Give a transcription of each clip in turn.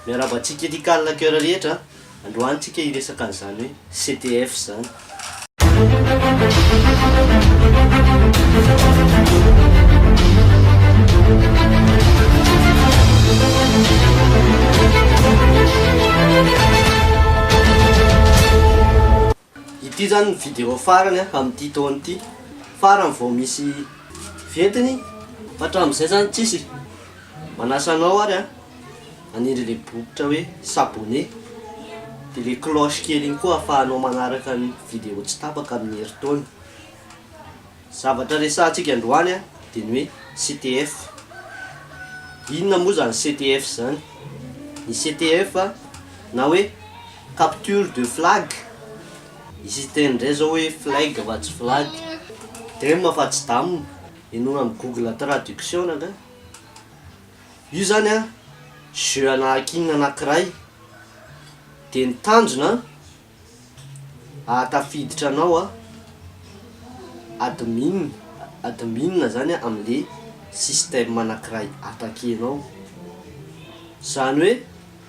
Miarahaba antsika Ethical Hacker rehetra a! Androany tsika hiresaka an'izany hoe CTF izany. Ity izany ny vidéo farany amin'ity taona ity. Farany vao misy ventiny fa hatramin'izay izany tsisy. Manasa anao ary an, hanindry ilay bokotra hoe s'abonner, dia ilay cloche kely iny koa ahafahanao manaraka ny vidéo tsy tapaka amin'ny herintaona. Zavatra resahantsika androany an, dia ny hoe CTF. Inona moa izany CTF izany? Ny CTF na hoe capture de flag, hisy hiteny indray izao hoe flag fa tsy flag, dem fa tsy dam, henoina amin'ny google traduction angaha? Io zany an, jeu ana hacking anakiray, de ny tanjona an, ahatafiditra anao an, admin, admin zany an amle système anakiray attaquer-nao, zany hoe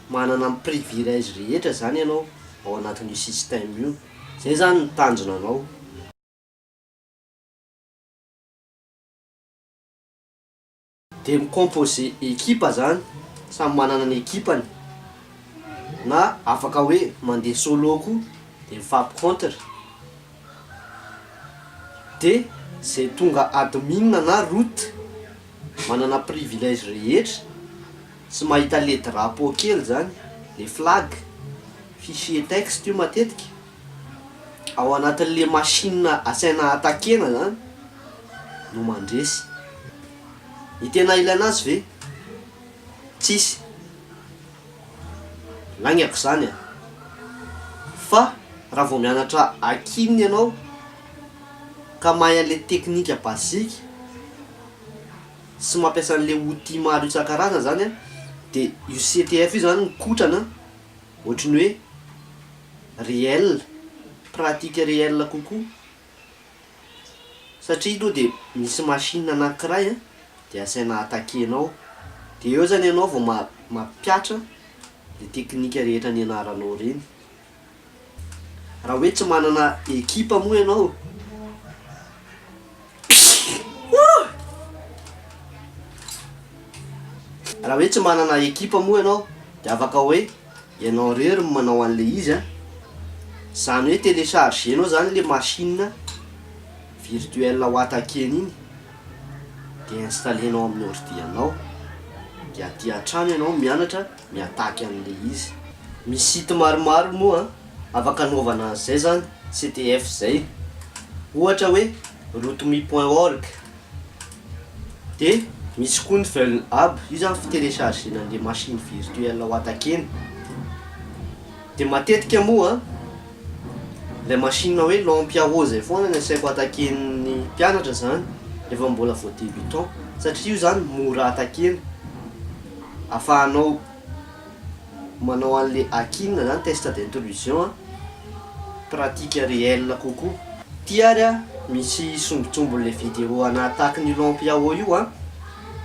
manana ny privilège rehetra zany ianao ao anatin'io système io, zay zany ny tanjona anao. De mi-composer ekipa zany, samy manana ny ekipany, na afaka hoe mandeha solo koa de mifampi-contre, de zay tonga admin na root manana privilège rehetra sy mahita le drapeau kely zany, le flag, fichier texte io matetika, ao anatin'le machine asaina attaquer-na zany no mandresy. Ny tena ilaina azy ve? Tsisy. Laingako izany a! Fa raha vao mianatra hacking ianao ka mahay an'le teknika basique sy mampiasa an'le outil maro isan-karazany zany an, de io CTF io zany mikotrana ohatry ny hoe réel, pratique réel kokoa. Satria aloha dia misy machine anakiray an, dia asaina attaquer-nao, dia eo zany ianao vao mampiatra le teknika rehetra nianaranao ireny. Raha hoe tsy manana ekipa moa ianao, raha hoe tsy manana ekipa moa ianao dia afaka hoe ianao irery no manao an'ilay izy an, izany hoe télécharger-nao zany le machine virtuelle ho attaquer-na iny dia installer-nao amin'ny ordi anao, dia aty an-trano ianao mianatra mi-attaque an'ilay izy. Misy site maromaro moa an, afaka anaovana an'izay zany CTF zay, ohatra hoe rootme point org. Dia misy koa ny VulnHub, io zany fi-telecharger-na an'le machine virtuelle ho attaquer-na. Dia matetika moa ilay machine hoe Lampiao zay foana no asaiko attaquer-n'ny mpianatra zany rehefa mbola vao débutant satria io zany mora attaquer-na, ahafahanao manao an'le hacking zany test d'intrusion an, pratique réel kokoa. Ty ary an misy sombintsombin'le vidéo ana attaque ny Lampiao io an,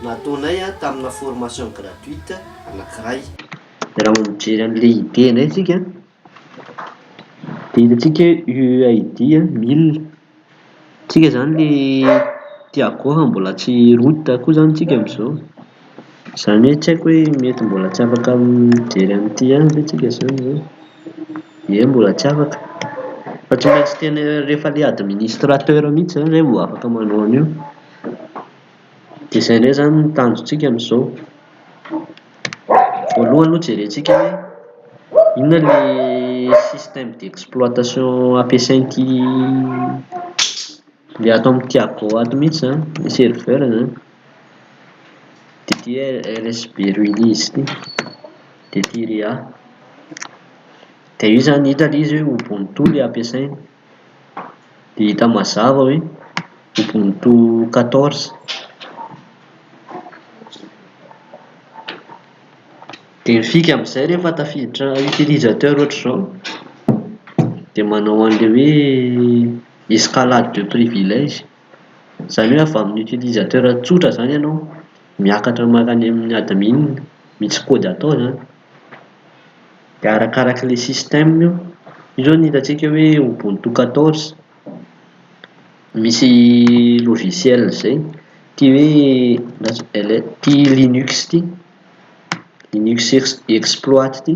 nataonay an tamina formation gratuite anakiray. Raha vao mijery an'ilay ID indray isika dia hitantsika hoe UUID 1000. Tsika izany ilay Tiago fa mbola tsy route koa izany tsika amin'izao. Izany hoe tsy haiko hoe mety mbola tsy afaka mijery an'ity ihany ve tsika izany izao? Ie, mbola tsy afaka. Fa tsy maintsy tena rehefa ilay administrateur mihitsy izany izay vao afaka manao an'io. Dia izay indray izany no tanjontsika amin'izao. Voalohany aloha jerentsika hoe inona ilay système d'exploitation ampiasain'ity ilay ato amin'ny Tiago ato mihitsy izany, ilay serveur izany. Dia ity LSB release ity, dia ity REA. Dia io izany hita ilay izy hoe Ubuntu ilay ampiasaina. Dia hita mazava hoe Ubuntu quatorze. Dia ny fika amin'izay rehefa tafiditra utilisateur ohatr'izao dia manao an'ilay hoe escalade de privilège. Izany hoe avy amin'ny utilisateur tsotra izany ianao miakatra mankany amin'ny admin, misy code atao izany. Dia arakarak'ilay système io. Io izao no hitantsika hoe Ubuntu 14. Misy logiciel izay. Ity hoe ity Linux ity. Linux exploit ity.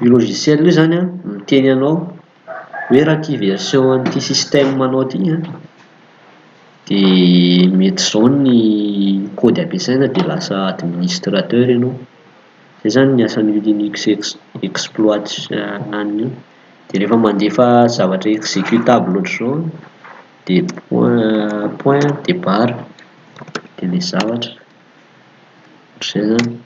Io logiciel io izany an, miteny anao hoe raha ity version an'ity système anao ity an, dia mety izao ny code ampiasaina dia lasa administrateur ianao. Izay izany ny asan'io Linux exploit io. Dia rehefa mandefa zavatra exécutable ohatr'izao an, dia point point dia barre dia ilay zavatra. Ohatr'izay izany.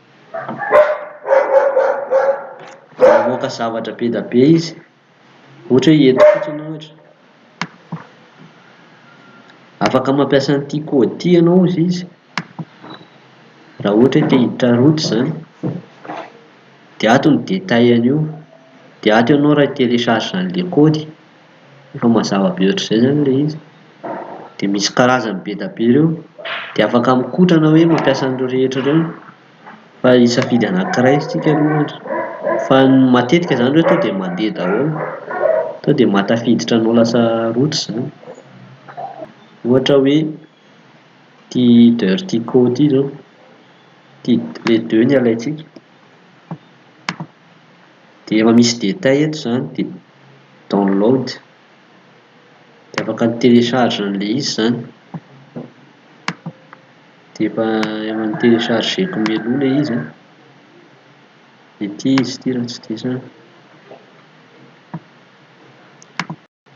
Mamoaka zavatra be dia be izy. Ohatra hoe eto fotsiny ohatra. Afaka mampiasa an'ity code ity ianao hozy izy. Raha ohatra hoe te hiditra route izany. Dia ato ny détail an'io. Dia ato ianao raha hi-télécharge an'ilay code. Efa mazava be ohatr'izay izany ilay izy. Dia misy karazany be dia be ireo. Dia afaka mikotrana hoe mampiasa an'ireo rehetra ireo. Fa hisafidy anankiray isika aloha ohatra. Fa ny matetika izany ireo tonga dia mandeha daholo. Tonga dia mahatafiditra anao lasa route izany. Ohatra hoe ity dirty code ity izao. Ity les deux no alaintsika. Dia efa misy détail eto izany dia download. Dia afaka mi-télécharge an'ilay izy izany. Dia efa efa ni-télécharger-ko mialoha ilay izy an. Ity izy ity raha tsy diso aho.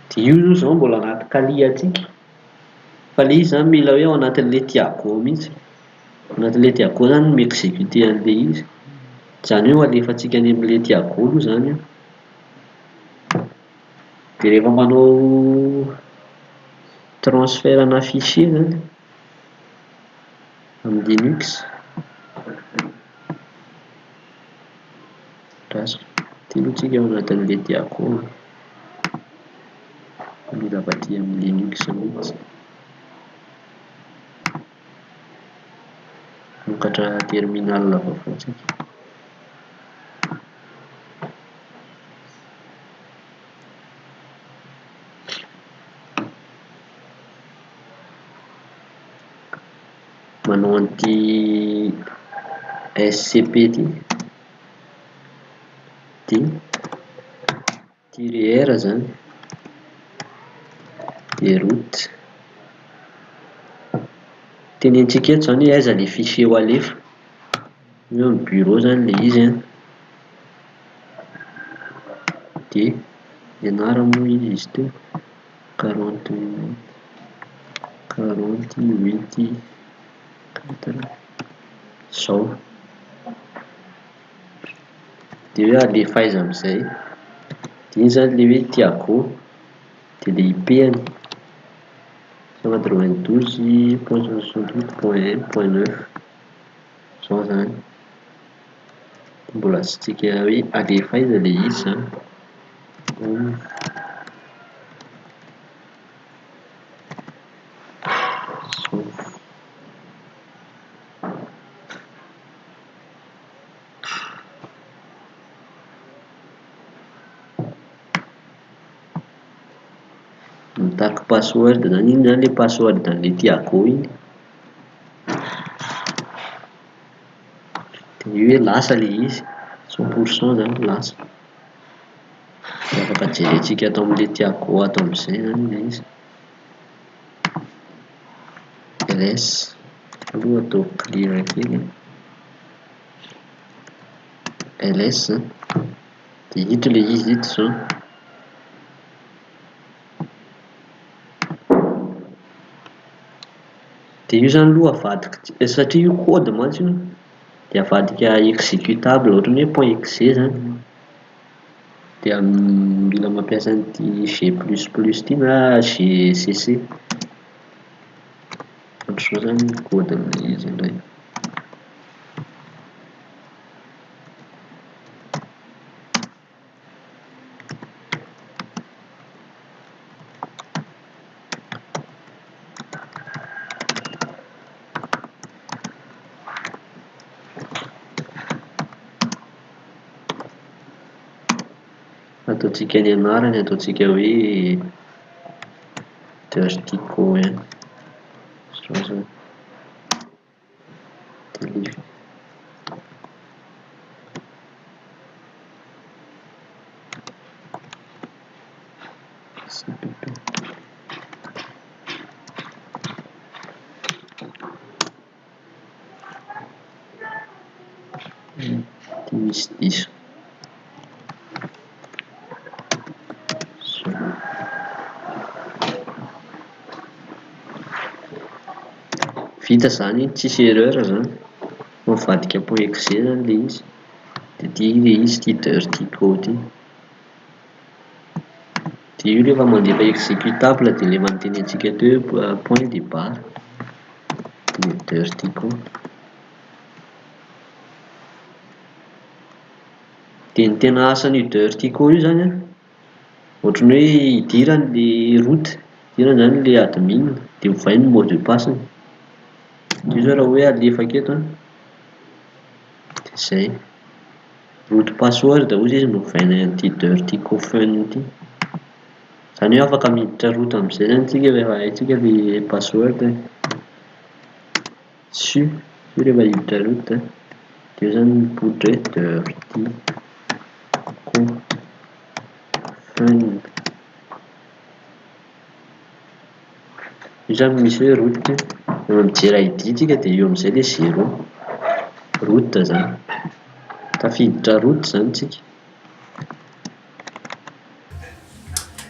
Dia io aloha izao mbola anaty kali antsika. Fa ilay izy izany mila hoe ao anatin'ilay Tiago mihitsy. Ao anatin'ilay Tiago izany no mi-exécuter an'ilay izy. Izany hoe ho alefantsika any amin'ilay Tiago aloha izany io. Dia rehefa manao transfert ana fichier izany amin'ny Linux, lasa ity aloha tsika ao anatin'ilay Tiago. Mila avy aty amin'ny Linux mihitsy. Mamokatra terminal vaovao tsika. Manao an'ity SCP ity. Dia tiret R izany. Dia root. Tenenitsika eto izany hoe aiza ilay fichier ho alefa. Eo amin'ny bureau izany ilay izy an. Dia ny anarany moa iza izy teo? 40 48 4 izao. Dia hoe alefa aiza amin'izay? Dia iny izany ilay hoe Tiago. Dia ilay IP-ny 192.168.1.9. Izao izany. Mbola asiantsika hoe alefa aiza ilay izy izany. Izao. Mitaky password izany, iny izany ilay password an'ilay Tiago iny. Dia io hoe lasa ilay izy, 100% izany lasa. Dia afaka jerentsika ato amin'ilay Tiago ato amin'izay izany ilay izy. LS aloha ataoko clear kely an. LS dia ito ilay izy ito izao. Dia io izany aloha avadika satria io code mantsy io dia avadika exécutable ohatran'ny hoe point exe izany. Dia mila mampiasa an'ity G plus plus ity na GCC. Ohatr'izao izany ny code-n'ilay izy indray. Ataontsika ny anarany, ataontsika hoe Dirty-Co ihany. Zao zany. Delete. CPP. Ity misy diso. Vita izany iny, tsisy erreur izany. Fa mivadika point exe izany ilay izy. Dia ity ilay izy ity dirty code ity. Dia io rehefa mandefa exécutable dia ilay efa notenenintsika teo hoe point dia barre. Dia dirty code. Dia ny tena asan'io dirty code io izany an, ohatran'ny hoe idirany ilay root, idirany izany ilay admin, dia ovainy ny mot de passe-ny. Io izao raha hoe alefako eto an, dia izay. Root password hozy izy no ovaina an'ity dirty cofun ity. Izany hoe afaka miditra root amin'izay izany tsika rehefa haintsika ilay password e. Su, su rehefa hiditra root an, dia eo izany mipoitra hoe dirty cofun. Io izany misy hoe root, rehefa mijery ID tsika dia eo amin'izay ilay zéro, root izany. Tafiditra root izany tsika.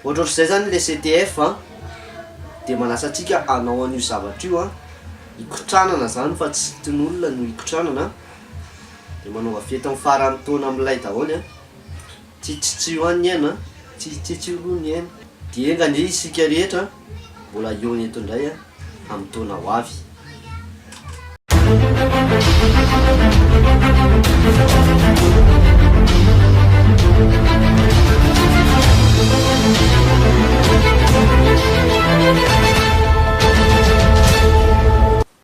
Ohatrohatr'izay izany ilay CTF an, dia manasa antsika hanao an'io zavatra io an, hikotranana izany fa tsy tin'olona no hikotranana an, dia manaova fety amin'ny faran'ny taona milay daholo an, tsitsitsio any ny aina an, tsitsitsio aloha ny aina, dia enga anie isika rehetra mbola hihaona eto indray an, amin'ny taona ho avy.